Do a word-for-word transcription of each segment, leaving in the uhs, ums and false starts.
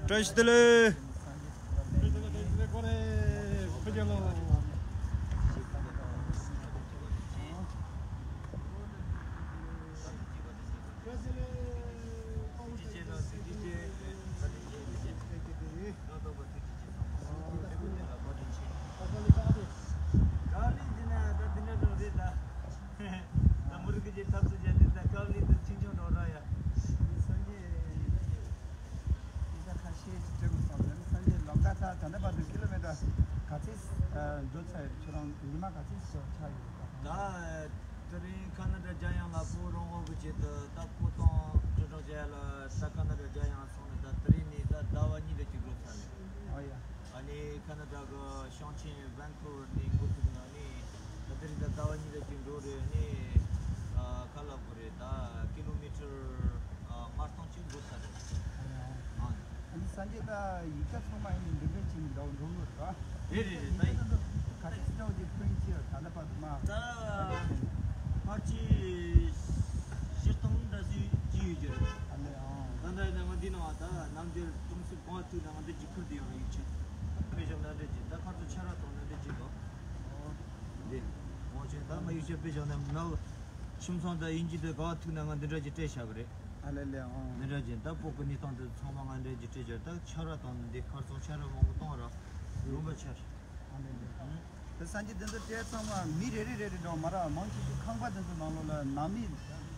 བཀྲ་ཤིས་བདེ་ལེགས། ད་མུ་རུ་གི་ཐབས་སུ་བྱས་ཏེ་ད་དཀའ་ལས་དུ་ཆིང་ཆུང་འགྲོ་ར་ཡ། ད་ཁ་ཤས་ཅིག་སྤྲད་དགོས་སོང་། ད་ནི་སངས་རྒྱས་ལམ་ཁ་ད་ད་ལྟ་བར་དུ་ཀི་ལོ་མི་ཊར་ག་ཚད་འགྲོ་ཚར་ཡོད། ཁྱོད་རང་ཉི་མ་ག་ཚད་ཞིག་ཆགས་ཡོད་པ། ད་དེ་རིང་ཁ་ན་ཌ་རྒྱ་ཡངས་ལ་བོད་རོང་འོག་གི་ཆེད་དུ་ད་ཁོ་ཐང་ཅོ་ཅོ་རྒྱ་ཡ་ལ་ད་ཁ་ན་ཌ་རྒྱ་ཡངས་སོང་ནས་ད་དེ་རིང་ནས་ད་ཟླ་བ་གཉིས་ལས་ཅིག་འགྲོ་ཚར་ལེ། ཨ་ཡ། ཨ་ནི་ཁ་ན་ཌ་གི་ཞིང་ཆེན་ཝན་ཀུ་ཝར་ནས་འགོ་བཙུགས་ནས་ཨ་ནི་ད་དེ་རིང་ད་ཟླ་བ་གཉིས་ལས་ཅིག་འགྲོ་རེད། ཨ་ནི་ཨ་ག་ལབ་དགོས་རེད། ད་ཀི་ལོ་མི་ཊར་ཨ་ལྔ་སྟོང་ཅིག་འགྲོ་ཚར་རེད། ཨ་ནི་ཨ་ཨ་ནི་སངས་རྒྱས་ད་ཡིག་ཆ་ཚང་མ་ཡིན་ནི་འདི་འདྲ་ཅིག་འདྲ་བོ་འགྲོ་གི་རེད་པ། རེད་རེད་རེད། ད་ཡིན་ད་ག་ཚོད་འདྲ་བོ་ཅིག་པིན་ཊི་བྱས་ད་ལྟ་བར་དུ་མ། ད་ཕལ་ཆེར་བཞི་སྟོང་འདྲ་ཞིག་ཅིག་ཡོད་ཀྱི་རེད། ཨ་ནི་ཨ། ད་ལྟ་ཡིན་ན་ང་འདི་ནང་ད་ནམ་རྒྱུན་གྲོང་གསེབ་གང་ཐུག་ན་ང་འདི་ཅིག་ཁུར་དུ་ཡོང་བའི་ཡིག་ཆ། དཔེ་བཞག་ན་འདྲ་ཅིག་ད་ཁ་ཚོ་ཆ་ར་གཏོང་ན་འདྲ་ཅིག་འདུག་འདི་འོ་ཅན་ད་ང་ཡིག་ཆ་དཔེ་བཞག་ན་ནལ་ཁྱིམ་ཚང་ད་དབྱིན་ཇི་དེ་ག་ཐུག་ན་ང་འདི་འདྲ་ཅིག་སྤྲད་བཞག་གི་རེད། ཨ་ལེ་ལེ་ཨང་། འདི་འདྲ་ཅིག་ད་བོད་གི་གནས་སྟངས་དེ་ཚང་མ་ང་འདྲ་ཅིག་སྤྲད་བཞག་ད་ཆ་ར་གཏོང་ན་འདི་ཁ་ཚོ་ཆ་ར་མང་པོ་གཏོང་ར་ལུང་པ་ཆ་ར། ཨ་ལེ་ལེ་ཨང་། དེ་སངས་རྒྱས་དེ་ཚོ་སྤྲད་ཚང་མ་མི་རེ་རེ་རེ་རེ་འགྲོ་མ་ར་མང་ཆེ་ཤོས་ཁང་པ་དེ་ཚོ་ནང་ལོགས་ལ་ནང་མི་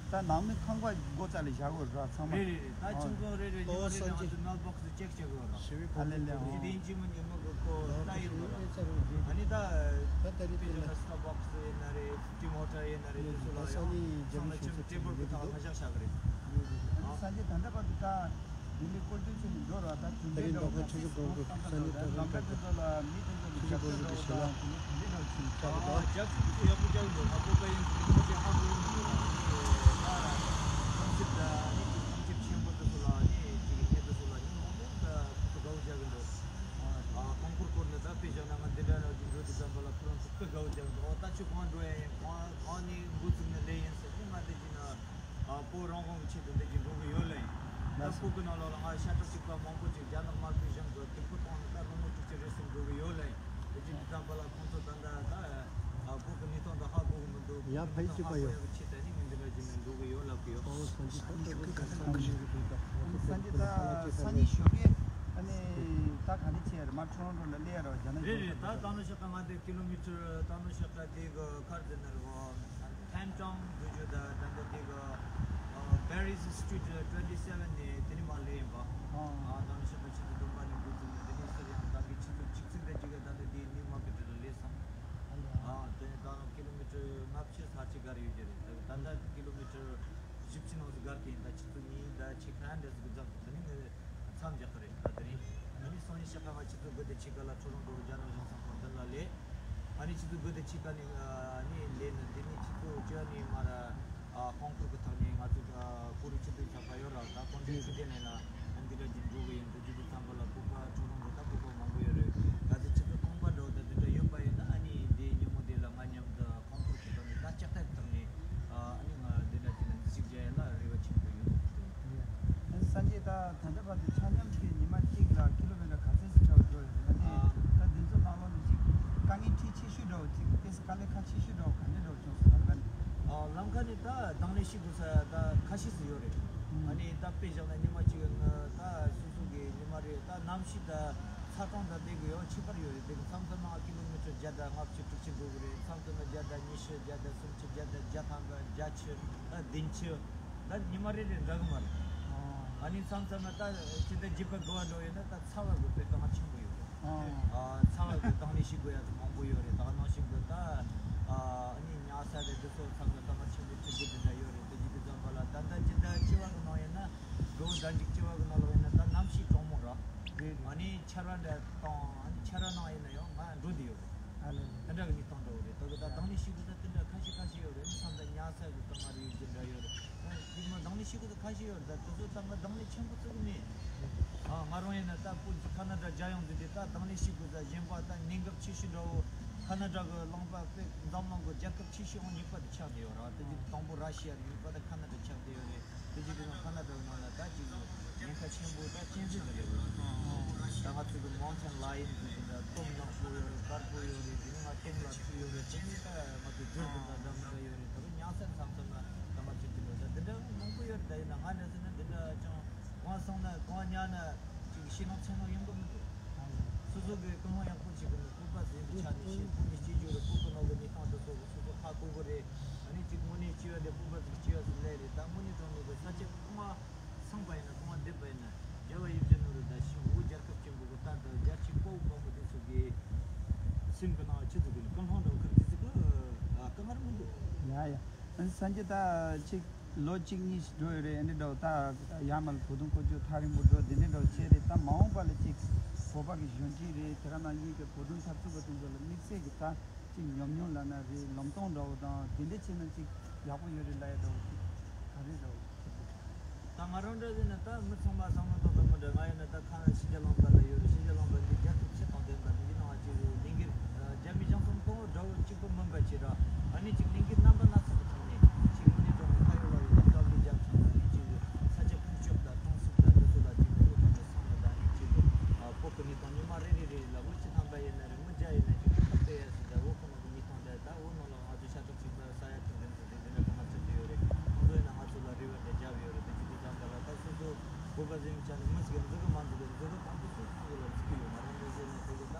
ད་ནང་མི་ཁང་པ་སྒོ་རྩ་ལ་བཞག་དགོས་ར་ཚང་མ། རེད་རེད་རེད། ད་ཁྱིམ་ཚང་རེ་རེ་ཉི་མ་རེ་རེ་ང་ཚོ་མེལ་བོག་སི་ཅེག་བྱེད་དགོས་ར། ཨ་ལེ་ལེ་ཨང་། དེ་ཡིན་གཅིག་མིན་གཉིས་མི་གི་ཁོ་ལྟ་ཡོད་ར། ཨ་ནི་ད་ད་ལྟ་རེད་དེ་ལ་སི་ཊར་བོག་སི་ཡིན་ན་རེད། ཊི་མོ་ཊར་ཡིན་ན་རེད། དེ་ཚོ་ལ་ཡང་ཚང་མ་ཁྱིམ་ཊེ་བལ་གི་ཐོག་ལ་བཞག་བཞག་གི་རེད། ཨ་ནི་སངས་རྒྱས་ད་ལྟ་བར་དུ་ད། དེ་འདྲའི་སྐོར་དུས་ཚོད་ནས་འགྲོ་ར་ད་དུས་ཚོད་འདྲ་བ་ད་ཚིག་གོ་གོ་ས་ནས་ད་རུང་ད་ལམ་ཁ་དེ་ཚོ་ལ་མི་དེ་ཚོ་ལ་རྒྱབ་སྐྱོར་འདྲ་བོ་དང་དེ་འདྲ་དེ་འདྲ་བྱེད་ཀྱི་ད་རེད་ད། རྒྱབ་སྐྱོར་དེ་ཚོ་ཡག་པོ་རྒྱག་གི་འདུག་ང་སྤོབས་པ་ཡིན་ཟེར་ངོ་ཤེས་ཧ་གོ་ཡིན་ཟེར་ད་ར་ཁམས་ཚིག་ད་ནི་ཁམས་ཚིག་ཆེན་པོ་དེ་ཚོ་ལ་ནི་ཅིག་ངེད་དེ་ཚོ་ལ་ནི་མང་པོ་ད་ཁོ་ཚོ་དགའ་བོ་རྒྱག་གི་འདུག་ཨ་ཁོང་ཁུར་སྐོར་ནས་ད་དཔེ་བཞག་ན་ང་འདི་འདྲ་ར་ཅིག་འགྲོ་དུས་ཙམ་པ་ལ་ཁོ་རང་ཚོ་དཔེ་དགའ་བོ་རྒྱག་གི་འདུག་ཨོ་ད་ཁྱོད་གང་འགྲོ་ཡ་ཡིན། གང་གང་ནས་འགོ་བཙུགས་ནས་སླེབས་ཡིན་ཟེར་ནི་ང་འདི་བྱས་ན། ཨ་བོད་རང་དབང་གི་ཆེད་དུ་འདི་གྱི་འགྲོ་གི་ཡོད་ལེ། ད་ལགས་སོ། བོད་གི་ནང་ལོགས་ལ་ང་ཤ་ཁྲག་གཅིག་པ་མང་པོ་ཅིག་རྒྱ་ནག་དམར་པོའི་གཞུང་གི་དུག་སྤོས་བཏང་ནས་ད་ལོ་ངོ་དྲུག་ཅུ་རེ་ཟུང་འགྲོ་གི་ཡོད་ལེ། དེ་བྱས་དུས་ཙམ་པ་ལ་ཁོང་ཚོ་ད་ལྟ་ད་ཨ་བོད་གི་གནས་སྟངས་ད་ཧ་གོ་གི་མི་འདུག་ཡ་ཕལ་ཆེར་པ་ཡོད། ཧ་གོ་ཡ་གི་ཆེད་དུ་ནི་ངས་འདི་འདྲ་བྱས་ནས་འགྲོ་གི་ཡོད་ལབ་གི་ཡོད། ཨོ་སངས་རྒྱས་ད་ལྟ་བོད་གི་ས་ཆ་ས་ཆ་ད་ས་གནས་ཞོགས་ཀས་ཨ་ནི་ད་ག་ནས་ཆེ་ར་མ་ཁྲོན་རོ་ལ་ལས་ར་རྒྱ་ནག་རེད་རེད། ད་ད་ནང་བཞིན་ད་ང་འདི་ཀི་ལོ་མི་ཊར་ད་ནང་བཞིན་ད་འདི་གི་ཁར་འདི་ན་རེད་བ། Pan Tong བཟོ་རྒྱུ་ད་ད་ལྟ་དེ་ག་Berries Street twenty seven ནས་དེ་ནས་མར་སླེབས་ཡིན་པ། ཨ་ད་ནི་ཕྱི་དྲོ་ཆུ་ཚོད་བདུན་པ་ནས་འགོ་བཙུགས་ནས་དེ་ནས་ཕྱིར་ཡང་ད་གི་ཆུ་ཚོད་གཅིག་ཙམ་དེ་གཅིག་ག་ད་ལྟ་དེ་ནིའུ་མར་ཀེཊ་ལ་སླེབས་སོང་། ཨ་དེ་ད་ཀི་ལོ་མི་ཊར་ལྔ་བཅུ་ཙམ་ཅིག་ག་རེ་ཡོད་ཀྱི་རེད། ད་ད་ལྟ་ཀི་ལོ་མི་ཊར་བཞི་བཅུ་ནང་ཟིག་ག་རེ་ཡིན། ད་ཆུ་ཚོད་གཉིས་ད་ཕྱེད་ཀ་འདྲ་ཟིག་གི་རྫོགས་ད་ནི་ངས། མཚམས་འཇོག་གི་རེད། ད་དེ་རིང་ཨ་ནི་སང་ཉིན་ཞོགས་ཀ་ང་ཆུ་ཚོད་དགུ་དང་ཕྱེད་ཀ་ལ་ཁྲོ་རོང་ཀྲོ་རྒྱ་ནག་གཞུང་ཚབ་ཁང་མདུན་ལ་སླེབས། ཨ་ནི་ཆུ་ཚོད་དགུ་དང་ཕྱེད་ཀ་ནས་ཨ་ནི་སླེབས་ནས་དེ་ནས་ཆུ་ཚོད་བཅུ་ནས་མར་ཨ་ཁོང་ཁུར་གི་ཐོག་ནས་ང་ཚོ་ཨ་ཀུ་རུ་ཆུ་ཚོད་ཆགས་པ་ཡོད་ར། ད་ཁོང་ཚོའི་ཆུ་ཚོད་ནས་ལ་ཨ་འདི་འདྲ་ཅིག་འགྲོ་གི་ཡིན། དེ་དུས་ཙམ་པ་ལ་སྤོབས་པ་ཁྲོ་རོང་ཀྲོ་ད་སྤོབས་པ་མང་པོ་ཡོད་རེད། གལ་སྲིད་ཆུ་ཚོད་སྟོང་པ་འདྲ་བོ་ད་དེ་འདྲ་ཡོད་པ་ཡིན་ན་ཨ་ནི་འདི་ཉིན་མོ་དེ་ལ་ང་མཉམ་དུ་ཁོང་ཁུར་གི་ཐོག་ནས་ད་ལྕགས་ཐག་གི་ཐོག་ནས་ཨ་ནི་ང་འདི་འདྲ་ཅིག་ལ་འཛུལ་ཞུགས་བྱས་ཡ་ལ་རེ་བ་ཆེན་པོ་ཡོད། ཨ་ནི་སངས་རྒྱས་ད་ད་ལྟ་བར་དུ་ཆ་མཉམ་གྱི་ཉི་མ་གཅིག་ལ་ཀི་ལོ་མི་ཊར་ག་ཚོད་ཙམ་འགྲོ་ཡོད་རེད། ཨ་ནི་ད་འདི་ཚོ་ནང་ལོགས་ནས་ཅིག་དཀའ་ངལ་འཕྲད་ཆེ་ཤོས་འདྲ་བོ་ཅིག་དེ་ཚོ་དཀའ་ལས་ཁག་ཆེ་ཤོས་འདྲ་བོ་ག་འདྲ་འདྲ་བོ་བྱུང་སོང་ལམ་ཁ་ནས། ཨ་ལམ་ཁ་ནས་ད་དང་ལེན་ཞུ་དགོས་ས་ད་ཁ་ཤས་ཤིག་ཡོད་རེད། ཨ་ནི་ད་དཔེ་བཞག་ན་ཉི་མ་གཅིག་ཡིན་ན་ད་སོ་སོ་གི་ཉི་མ་རེ་ད་གནམ་གཤིས་ད་ཚ་གྲང་ད་དེ་གི་ཡང་ཁྱད་པར་ཡོད་རེད། དེ་གི་མཚམས་མཚམས་ན་ཀི་ལོ་མི་ཊར་བརྒྱ་དང་ལྔ་བཅུ་དྲུག་ཅུ་འགྲོ་གི་རེད། མཚམས་མཚམས་ན་བརྒྱ་དང་ཉི་ཤུ་བརྒྱ་དང་སུམ་ཅུ་བརྒྱ་དང་བརྒྱ་ཐམ་པ་བརྒྱད་ཅུ་ད་བདུན་ཅུ། ད་ཉི་མ་རེ་རེ་འདྲ་གི་མ་རེད། ཨ་ནི་མཚམས་མཚམས་ན་ད་ཇི་ལྟར་རྒྱུད་པ་འགྲོ་བ་འགྲོ་ཡོད་ན་ད་ཚ་བ་དགོས་པའི་དཀའ་ངལ་ཆེན་པོ་ཡོད་རེད། ཨ་ཚ་བ་དགོས་དང་ལེན་ཞུ་དགོས་ཡ་དེ་མང་པོ་ཡོད་རེད། ད་ག་ནང་བཞིན་གི་ད་ཨ་ནི་ཉལ་ས་རེད། དེ་ཚོ་ཚང་མ་དཀའ་ངལ་ཆེན་པོ་འཕྲད་རྒྱུ་དེ་འདྲ་ཡོད་རེད། དེ་རྒྱུ་དེ་ཙམ་པ་ལ་ད་ལྟ་ཇི་ལྟར་སྤྱི་བ་གི་ནང་ཡིན་ན་དགུན་ཟླ་མཇུག་སྤྱི་བ་གི་ནང་ལ་ཡིན་ན་ད་གནམ་གཤིས་གྲང་མོ་ར། ཨ་ནི་ཆར་བ་འདྲ་དང་ཨ་ནི་ཆར་བ་ནང་ཡིན་ན་ཡང་ང་འགྲོ་བསྡད་ཡོད་རེད། ཨ་ལེ། དེ་འདྲ་གི་གནས་སྟངས་འདྲ་བོ་རེད། ད་གི་ད་དང་ལེན་ཞུ་དགོས་ས་དེ་འདྲ་ཁ་ཤས་ཁ་ཤས་ཡོད་རེད། མཚམས་དང་ཉལ་ས་གི་དཀའ་ངལ་རེ་ཡོད་ཀྱི་འདྲ་ཡོད་རེད། ད་དེ་མ་དང་ལེན་ཞུ་དགོས་ས་ཁ་ཤས་ཡོད་རེད། ད་དེ་ཚོ་ད་ང་དང་ལེན་ཆེན་པོ་བརྩི་གི་མེད། ཨ་ང་རང་ཡིན་ན་ད་བོད་ཀྱི་ཁ་ན་ཌ་རྒྱལ་ཡོངས་འདི་དེ་ད་དང་ལེན་ཞུ་དགོས་ས་གཞན་པ་ད་གནད་འགག་ཆེ་ཤོས་འདྲ་བོ་ཁ་ན་ཌ་གི་རླངས་པ་དཔེ་འཛམ་གླིང་གི་རྒྱལ་ཁབ་ཆེ་ཤོས་ཨང་གཉིས་པ་དེ་ཆགས་བསྡད་ཡོད་རེད། དེ་རྗེས་དང་པོ་ར་ཤི་ཡ་རེད། གཉིས་པ་ད་ཁ་ན་ཌ་ཆགས་བསྡད་ཡོད་རེད། དེ་རྗེས་དེ་ནང་ཁ་ན་ཌ་གི་ནང་ལ་ད་ཅིག་ ཉེན་ཁ་ཆེན་པོ་ད་གཅན་གཟན་རེད། ད་ང་ཚོ་གི་མའུན་ཊེན་ལ་ཡོན་ཟེར་གི་འདྲ། གཏུམ་ནག་པོ་ཡོད་རེད། དཀར་པོ་ཡོད་རེད། དེ་ནས་ང་གཏུམ་ལ་ཐུག་ཡོད་རེད། དེ་ནས་ད་ང་ཚོ་སྦྲུལ་དེ་འདྲ་འདྲ་མི་འདྲ་ཡོད་རེད། ད་རུང་ཉང་སེར་མཚམས་མཚམས་ན་ད་ང་ཚོ་འདི་ལོ་ད་འདི་འདྲ་མང་པོ་ཡོད་རེད། ད་ཡིན་ན་ང་འདྲ་ཟེར་ན་འདི་འདྲ་ཅང་གང་སོང་ན་གང་ཉལ་ན་ཅིག་ཤི་ནོ་ཚེ་ནོ་ཡོང་གི་མི་འདུག། སོ་སོ་གི་ཀུན་སློང་ཡག་པོ་བྱེད་གི་མི། སྤོབས་པ་ཟིན་གི་ཆ་ནས་ཤེས། སྤོ་ནས་སྐྱེ་རྒྱུ་རེད། སྤོ་གི་ནོ་གི་གནས་སྟངས་དེ་ཚོ་སོ་སོ་ཧ་གོ་གི་རེད། ཨ་ནི་ཅིག་དངོས་གནས་སྐྱེ་བ་དེ་སྤོབས་པ་ཟིན་སྐྱེ་བ་ཟིན་ལས་རེད། ད་དངོས་གནས་དྲང་གནས་གི་ས་ཆ་གང་ང་སངས་པ་ཡིན་ན་གང་ང་འདེབས་པ་ཡིན་ན་རྒྱལ་བ་ཡིད་བཞིན་ནོར་བུ་དང་ཤིང་བོ་རྒྱལ་ཁབ་ཆེན་པོ་གི་ལྟར་དང་རྒྱལ་གཅེས་དཔའ་བོ་དཔའ་མོ་དེ་ཚོ་གི་སེམས་གི་ནང་ཆི་ཚོད་གི་ཀུན་སློང་འདྲ་བོ་ཁུར་དེ་ཚོ་གི་ཨ་དཀའ་ངལ་མི་འདུག། ཡ་ཡ། ཨ་ནི་སངས་རྒྱས་ད་ཅིག་ལོ་གཅིག་གཉིས་ཤིག་འགྲོ་ཡོད་རེད། ཨ་ནི་འདྲ་བོ་ད་ཡར་མར་བོད་དོན་སྐོར་སྐྱོད་ཐག་རིང་པོ་འགྲོ་དེ་འདྲ་འདྲ་བོ་བྱས་རེད། ད་མ་འོངས་པ་ལ་ཅིག་བོད་པ་གི་གཞོན་སྐྱེས་རེད། དེ་ག་ནང་བཞིན་གི་བོད་དོན་འཐབ་རྩོད་པ་དེ་ཚོ་ལ་དམིགས་བསལ་གི་ད་ཅིག་ཉམས་མྱོང་ལབ་ན་རེད། ལམ་སྟོན་འདྲ་བོ་དང་དེ་འདྲ་བྱས་ན་ཅིག་ཡག་པོ་ཡོད་རེད་ལབ་ཡ་འདྲ་བོ་ཅིག་ག་རེ་འདྲ་བོ་ཅིག་འདུག། ད་ང་རང་འདྲ་ཟེར་ན་ད་མི་ཚང་མ་བསམ་བློ་གཏོང་ཐུབ་མི་འདྲ། ང་ཡིན་ན་ད་ཁ་ན་ཕྱི་རྒྱལ་ལུང་པ་ལ་ཡོད་རེད། ཕྱི་རྒྱལ་ལུང་པ་འདི་རྒྱལ་ཁབ་སྤྱི་དང་ལྡན་པ་འདི་ནང་ཅིག་ལས་འགུལ་རྒྱ་མི་ཞང་ཚང་གཏོང་བ་འདྲ་བོ་གཅིག་པུ་མིན་པ་ཅིག་ར། ཨ་ནི་ཅིག་ལས་འགུལ་རྣམ་པ་སྣ་ཚོགས་ཀྱི་ཐོག་ནས་ཅིག་དངོས་གནས་དྲང་གནས་ཁ་ཡོད་ལག་ཡོད་ཀྱི་སྟབས་ལེགས་རྒྱབ་ཐང་ལ་ཨ་ནི་ཅིག་ས་ཆ་ཁུག་ཀྱོག་དང་གྲོང་གསེབ་དང་འདི་ཚོ་ལ་ཅིག་ཕུལ་ཐུབ་པའི་བསམ་བློ་དང་ཨ་ནི་ཅིག་ཨ་བོད་ཀྱི་གནས་སྟངས་ཉི་མ་རེ་རེ་རེ་ལ་ལོ་བཅུ་ཐམ་པ་ཡིན་ན་རེད། མི་བརྒྱ་ཡིན་ན་ཅིག་ཐུགས་ཁུར་སྤེལ་ཡ་ཟེར་ད་བོད་ཁོ་ན་གི་གནས་སྟངས་དེ་ད་བོད་ནང་ལ་ང་ཚོ་ཤ་ཁྲག་གཅིག་པ་ས་ཡ་དྲུག་རེ་འདུག་དེ་འདི་འདྲ་གང་ལ་ཚུད་དེ་ཡོད་རེད། ཁོང་ཚོ་ཡིན་ན་ང་ཚོ་ལ་རེ་བ་དེ་བརྒྱབ་ཡོད་རེད། དེ་ཅི་དེ་ཙམ་པ་ལ་ད་སོ་སོ་བོད་པ་ཟེར་བའི་ཆ་ནས་མི་ཞིག་འཛིན་གི་མ་འཛིན་གི་འཛིན་གི་གང་དུ་སོ་སོ་ལ་འཛིན་གི་ཡོད། ང་རང་འདྲ་ཟེར་ནས་དེ་གི་ད་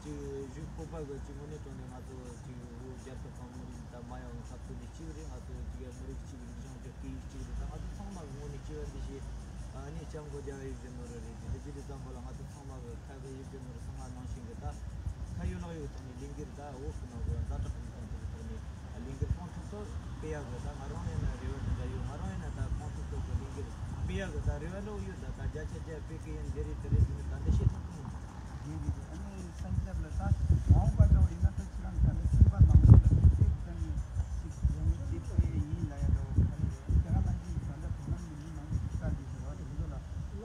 ཅིག་བཞུགས་བོད་པ་གི་ཅིག་དངོས་གནས་དྲང་གནས་ང་ཚོ་ཅིག་བོད་རྒྱལ་ཁབ་དང་མི་རིགས་ད་མ་ཡོང་འཐབ་རྩོད་ནི་གཅིག་རེད། ང་ཚོ་ཅིག་མི་རིགས་གཅིག་རིག་གཞུང་གཅིག་སྐད་ཡིག་གཅིག་རེད། ད་ང་ཚོ་ཚང་མ་གི་ངོས་ནས་སྐྱེ་བ་འདི་ཞིག་ཨ་ནི་སྐྱབས་མགོན་རྒྱལ་བ་ཡིད་བཞིན་ནོར་བུ་རེད། དེ་ལས་ཅི་དེ་ཙམ་པ་ལ་ང་ཚོ་ཚང་མ་གི་ཁ་བའི་ཡིད་བཞིན་ནོར་བུ་གསུང་བ་ནང་བཞིན་གི་ད་ཁ་ཡོད་ལག་ཡོད་ཐོག་ནས་ལས་འགུལ་ད་བོད་ཀྱི་ནང་གི་ཛ་དྲག་གི་ཐོག་དེ་གི་ཐོག་ནས་ལས་འགུལ་གང་ཐུབ་ཐུབ་སྤེལ་ཡག་གི་ད་ང་རང་ཡིན་ན་རེ་བ་དེ་འདྲ་ཡོད། ང་རང་ཡིན་ན་ད་གང་ཐུབ་ཐུབ་གི་ལས་འགུལ་སྤེལ་ཡག་གི་ད་རེ་བ་འདྲ་བོ་ཡོད། ད་ད་བརྒྱ་ཆ་བརྒྱ་སྤེལ་གི་ཡིན། འདི་རེད་དེ་རེད་ཟེར་ནས་ད་འདི་བཤད་ཐུབ་ཀྱི་མི་འདུག། ཡིན་རེད། ཨ་ནི་སེམས་འཚབ་ལ་ད་མ་འོངས་པ་འདྲ་བོ་ཡིན་ན་ད་ཁྱེད་རང་ག་ནས་སེམས་པ་ནང་ལོགས་ལ་དམིགས་བསལ་གྱི་ད་ནི་ཅིག་ཡོང་མི་ཅིག་དེ་ཡིན་ལ་ཡ་འདྲ་བོ་ག་རེ་རེད། ཨ་ནི་དེ་ག་ནང་བཞིན་ད་ལྟ་བོད་ནང་གི་མི་མང་པོ་ཞིག་ལྟ་འདི་ཞིག་རེད་བ། དེ་ཚོ་ལ་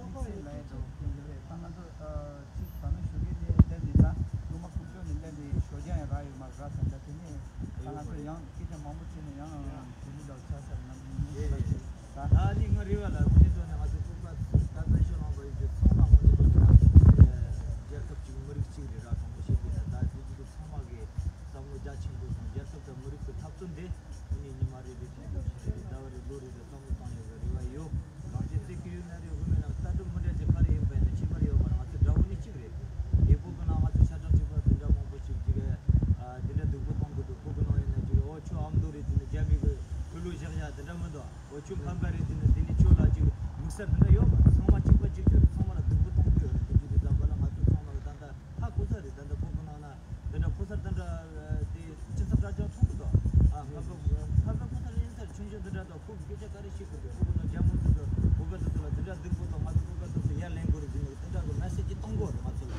དམིགས་བསལ་ལ་ཡ་འདྲ་བོ་དེ་འདྲ་རེད། ད་ང་ཚོ་ཨ་ཅིག་ད་ནི་ཞོགས་ཀས་ནས་སླེབས་ནས་ད་སློབ་མ་ཁུག་ཀྱོག་ནས་སླེབས་ནས་ཞོགས་ཀྱང་ཡང་རག་ཡོད་མ་རེད་ར། ད་ལྟ་དེ་ནས་ད་ང་ཚོ་ཡང་སྐད་ཆ་མང་པོ་བྱས་ནས་ཡང་དེ་འདྲ་འདྲ་བོ་ཆགས་ཚར་ང་ཚོ་ཉིན་ཁ་ལ་ད་ཨ་ནི་ང་རེ་བ་ལ་ངོ་དེ་ཚོ་ནས་ང་ཚོ་ཚོགས་པ་ད་བོད་ཤོག་ནང་པ་ཡོད་ཚོ་ཚང་མ་ངོ་དེ་ཚོ་ནས་ང་ཚོ་རྒྱལ་ཁབ་གཅིག་མི་རིགས་གཅིག་རེད་ར། དྲང་པོ་བཤད་དུས་ན་ད་དེ་ཚོ་ཚང་མ་གི་བསམ་བློ་རྒྱ་ཆེན་པོ་དང་རྒྱལ་ཁབ་དང་མི་རིགས་ཀྱི་འཐབ་རྩོད་འདི་དངོས་གནས་ཉི་མ་རེ་རེ་དུས་དུས་ཞིག་རེ་རེ་ཟླ་བ་རེ་ལོ་རེ་རེ་བསམ་བློ་བཏང་ཡོད་པའི་རེ་བ་ཡོད། རང་བཞིན་བརྩི་གི་ཡོད་ན་རེ་དགོས་མེད་ན་ལྟ་གྲུབ་མི་འདྲ་ཅིག་ག་རེ་ཡིན་པ་ཡིན་ན་ཁྱད་པར་ཡོད་མ་རེད། ང་ཚོ་དགྲ་བོ་ནི་གཅིག་རེད། ཡེ་བོད་ཀྱི་ནང་ང་ཚོ་ཤ་ཁྲག་གཅིག་པ་དེ་འདྲ་མང་པོ་ཞིག་ཅིག་གི་ཨ་དེ་འདྲ་སྡུག་པོ་གཏོང་གི་འདུག། བོད་ཀྱི་ནང་ཡིན་ན་ཅིག་ཨོ་ཁྱོད་ཨ་མདོ་རེད་དེ་ནི་རྒྱ་མི་གི་ཁུ་ལུ་བཞག་བཞག་དེ་འདྲ་མི་འདུག། ཨོ་ཁྱོད་ཁམས་པ་རེད་དེ་ནི་དེ་ནི་ཁྱོད་ལ་ཅིག་དམིགས་བསལ་དེ་འདྲ་ཡོད་མ་རེད། ཚང་མ་གཅིག་པ་གཅིག་གྱུར་རེད། ཚང་མ་ལ་སྡུག་པོ་གཏོང་གི་ཡོད་རེད། དེ་ཅིག་དེ་ཙམ་པ་ལ་ང་ཚོ་ཚང་མ་གི་ད་ལྟ་ཧ་གོ་ས་རེད། ད་ལྟ་བོད་ཀྱི་ནང་ན། དེ་འདྲ་ཕོ་གསར་དེ་འདྲ་དེ་ཕྱི་ཚབ་དྲ་རྒྱ་མཐོང་གི་འདུག། ཨ་ཁ་ཁ་ཁ་ཁ་ཕོ་གསར་ཡིན་ས་རེད། ཆུང་ཆུང་དེ་འདྲ་དང་ཁོ་གི་སྐད་ཆ་ག་རེ་བཤད་དགོས་རེད། ཁོ་ནང་རྒྱ་མོ་དེ་ཚོ་བོད་པ་དེ་ཚོ་ལ་དེ་འདྲ་སྡུག་པོ་དང་ང་ཚོ་བོད་པ་དེ་ཚོ་ཡར་ལེན་དགོས་རེད་ཟེར་ནས་དེ་འདྲ་གི་མེ་སེ་ཇི་གཏོང་དགོས་རེད་ང་ཚོ་ལ།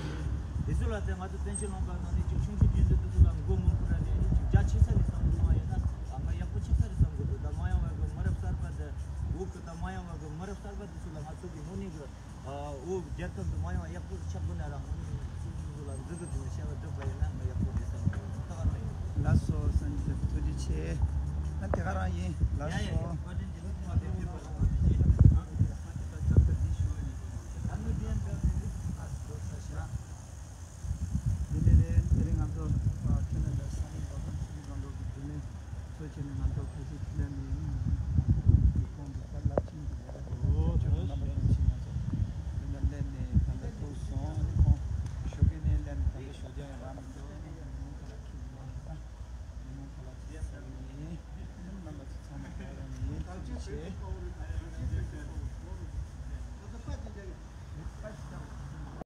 དེ་ཚོ་ལ་དེ་ང་ཚོ་བཙན་བྱོལ་ལུང་པ་ནང་ནས་ཅིག་ཆུང་ཆུང་རྒྱུན་དུ་དེ་ཚོ་ལ་མགོ་མི་འཁོར་ར་ནས་ཅིག་རྒྱ་ཆེ་ས་ནས་བསམ་བློ་བཏང་ཡོད་ན་ཨ་ང་ཡག་པོ་ཆེ་ས་རེད་བསམ་གི་འདུག། ད་མ་ཡོང་བ་གི་མི་རབས་གསར་པ་དེ་བོད་གི་ད་མ་ཡོང་བ་གི་མི་རབས་གསར་པ་དེ་ཚོ་ལ་ང་ཚོ་གི་དངོས་གནས་གི་ཨ་འོ་རྒྱལ་ཁབ་འདི་མ་ཡོང་ཡག་པོ་ཆགས་དགོས་ན་རང་ངོས་ནས་སོ་སོ་ལ་འདི་གི་དུས་བཤད་པ་སྒྲུབ་པ་ཡིན་ན་ང་ཡག་པོ་རེད་བསམ་གི་ད་ག་ལ་ཡོད། ལགས་སོ་སངས་རྒྱས་ཐུགས་རྗེ་ཆེ། ད་དེ་ག་རང་ཡིན། ལགས་སོ། ཡ་ཡ་ཡ་བཀའ་དྲིན་ཆེ། ལགས་སོ་བཀའ་དྲིན་ཆེ། ད་ང་ཚོ་དེ་ཡང་ད་ད་ད་ད་འདི་ཞུ་ཡིན། ད་ངོས་འདི་ཡང་འདྲ་ཟེར་ཨ་འགྲོ་ས་ཤ། དེ་ནས་དེ་རིང་ང་ཚོ་ཨ་ཁྱོད་རྣམ་པ་ས་གནས་འགྲོ་གྲོན་ཆུ་ཚོད་སྒང་འགྲོ་གི་དེ་ནས་གཙོ་བྱས་ནས་ང་ཚོ་ཕལ་ཆེར་ཁྱེད་རྣམ་པའི་ཡིན་གོང་དུ་ད་རླབས་ཆེན་གྱི་ལས་ཀ་ཁྱོད་རྣམ་པ་ཡིན་ཕྱིན་ང་ཚོ་དེ་འདྲ་སླེབས་ནས་ད་ལྟ་ཐུག་སོང་། ཨ་ནི་ཁོང་ཞོགས་ཀས་ནས་སླེབས་ནས་ད་ལྟ་ཞོགས་ཇ་ཡང་རག་མི་འདུག། ཨ་ནི་ཉིན་མོ་ཁ་ལག་ཁྱེར་ཡོང་ད་ཉིན་མོ་ཁ་ལག་ཁྱེར་ཡོང་ནས་རྣམ་པ་ཚོ་ཚང་མ་ག་རེ་ཡིན་ཐུགས་རྗེ་ཆེ།